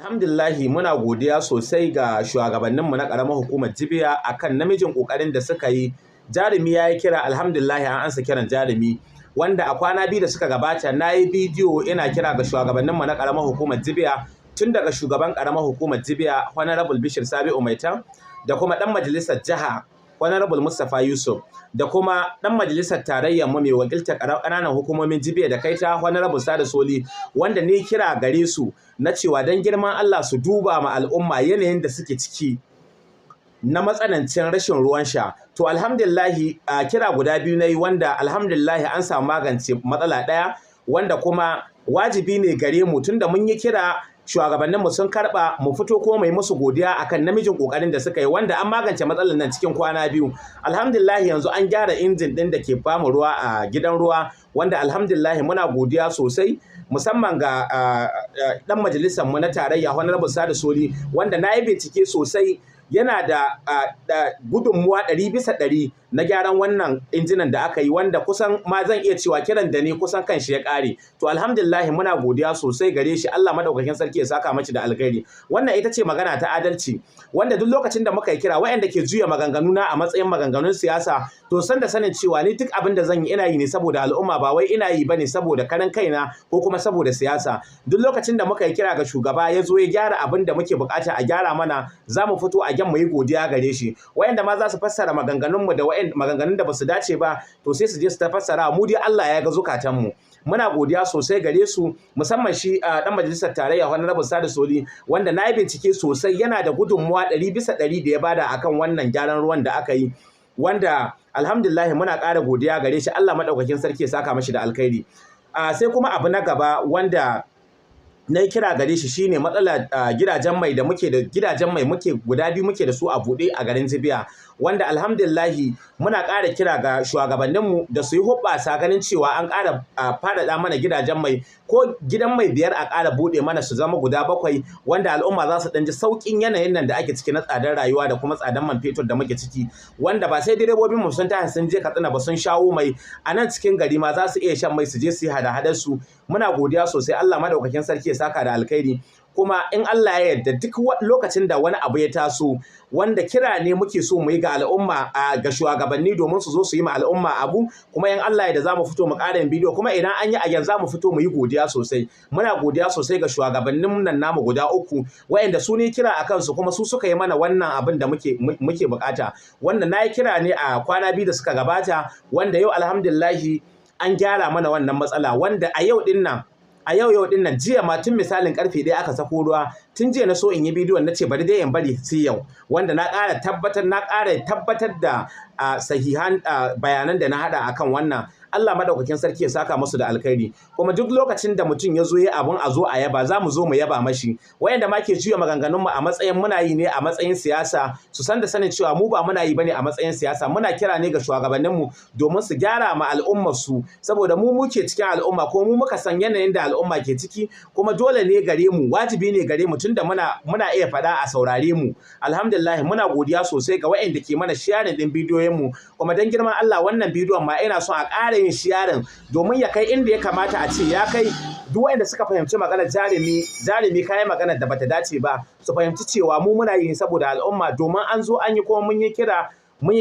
Alhamdulillahi, muna godiya sosai ga shugabanninmu na ƙaramar hukumar Jibiya akan namijin ƙoƙarin da suka yi. Jarumi ya yi kira, alhamdulillahi an ansa kiran jarumi. Wanda a kwana 2 da suka gabata na yi bidiyo ina kira ga shugabanninmu na ƙaramar hukumar Jibiya, tun daga shugaban ƙaramar hukumar Jibiya Honorable Bishir Sabi'u Maitan, da kuma ɗan majalisar jiha Honorable Mustapha Yusuf, da kuma ɗan majalisar tarayyar mu mai wakiltar ƙananan hukumomin Jibiya da Kaita, Honorable Sada Soli, wanda ni kira gare su na cewa don girman Allah su duba ma al'umma yanayin da suke ciki na matsanancin rashin ruwan sha. To alhamdulillahi, a kira guda 2 na yi, wanda alhamdulillahi an samu magance matsala ɗaya, wanda kuma wajibi ne gare mu, tunda mun yi kira shugabanninmu sun karɓa, mu fito ko mu yi musu godiya akan namijin ƙoƙarin da suka yi, wanda an magance matsalar nan cikin kwana 2. Alhamdulillahi, yanzu an gyara injin ɗin da ke bamu ruwa a gidan ruwa, wanda alhamdulillahi muna godiya sosai, musamman ga ɗan majalisar mu na tarayya Honorable Sada Soli, wanda na yi bincike sosai, yana da gudunmuwa 100% na gyaran wannan injinan da aka yi, wanda kusan ma zan iya cewa kiran da ni kusan kan shi ya ƙare. To alhamdulillahi, muna godiya sosai gare shi. Allah madaukakin sarki ya saka mashi da alkhairi. Wannan ita ce magana ta adalci, wanda duk lokacin da muka yi kira, waɗanda ke juya maganganu na a matsayin maganganun siyasa, to san da sanin cewa ni duk abin da zan yi, ina yi ne saboda al'umma, ba wai ina yi bane saboda karan kaina ko kuma saboda siyasa. Duk lokacin da muka yi kira ga shugaba, ya zo ya gyara abin da muke bukata a gyara mana, za mu fito a mu yi godiya gare shi. Wayanda ma za su fassara maganganunmu da maganganun da basu dace ba, to sai su je su ta fassara. Mu dai Allah ya ga zukatanmu. Muna godiya sosai gare su, musamman shi dan majalisar tarayya Honorable Sada Soli, wanda na yi bincike sosai, yana da gudunmuwa 100% da ya bada akan wannan gyaran ruwan da aka yi, wanda alhamdulillah muna ƙara godiya gare shi. Allah madaukakin sarki ya saka mashi da alkhairi. Sai kuma abu na gaba wanda na yi kira gare shi shine matsalar gidajen mai da muke da gidajen mai muke guda 2 muke da su a buɗe a garin Jibiya, wanda alhamdulillahi muna ƙara kira ga shugabanninmu da su yi hoɓɓasa ganin cewa an ƙara faɗaɗa mana gidajen mai, ko gidan mai 5 a ƙara buɗe mana su zama guda 7, wanda al'umma za su ɗan ji sauƙin yanayin nan da ake ciki na tsadar rayuwa da kuma tsadar man fetur da muke ciki, wanda ba sai direbobin mu sun tashi sun je Katsina ba sun shawo mai, a nan cikin gari ma za su iya shan mai su je su yi hada-hadar su. Muna godiya sosai. Allah madaukakin sarki ya saka da alkhairi. Kuma in Allah ya yarda, duk lokacin da wani abu ya taso wanda kira ne muke so mu yi ga al'umma, ga shugabanni, domin su zo su yi ma al'umma abu, kuma in Allah ya yarda za mu fito mu ƙara yin bidiyo, kuma idan an yi a yanzu za mu fito mu yi godiya sosai. Muna godiya sosai ga shugabannin nan namu guda 3, waɗanda su ne kira a kansu kuma su suka yi mana wannan abin da muke bukata, wanda na yi kira ne a kwana 2 da suka gabata, wanda yau alhamdulillahi an gyara mana wannan matsala, wanda a yau din nan, a yau yau din nan, jiya ma tun misalin karfe 1 aka sako ruwa. Tun jiya na so in yi bidiyon, na ce bari dai in bari sai yau, wanda na ƙara tabbatar da sahihan bayanan da na hada akan wannan. Allah madaukakin sarki ya saka musu da alkhairi. Kuma duk lokacin da mutum ya zo yi abun a zo a yaba, za mu zo mu yaba mashi. Wayanda ma ke juya maganganun mu a matsayin muna yi ne a matsayin siyasa, su san da sanin cewa mu ba muna yi bane a matsayin siyasa. Muna kira ne ga shugabannin mu domin su gyara ma al'ummar su, saboda mu muke cikin al'umma ko mu muka san yanayin da al'umma ke ciki. Kuma dole ne gare mu, wajibi ne gare mu, tunda muna iya faɗa a saurare mu. Alhamdulillah, muna godiya sosai ga wayanda ke mana sharing din bidiyoyin mu. Kuma dan girman Allah, wannan bidiyon ma ina son a ƙara yin sharing domin ya kai inda ya kamata a ce ya kai. Duk wanda suka fahimci maganar jarumi, jarumi kayan maganar da bata dace ba, su fahimci cewa mu muna yi saboda al'umma, domin an zo an yi, kuma mun yi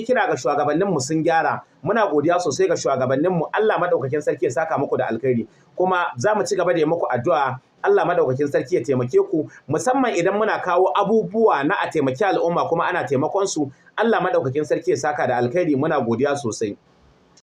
kira ga shugabanninmu sun gyara. Muna godiya sosai ga shugabanninmu. Allah madaukakin sarki ya saka muku da alkhairi. Kuma za mu ci gaba da yi muku addu'a, Allah madaukakin sarki ya taimake ku, musamman idan muna kawo abubuwa na a taimaki al'umma kuma ana taimakon su. Allah madaukakin sarki ya saka da alkhairi. Muna godiya sosai.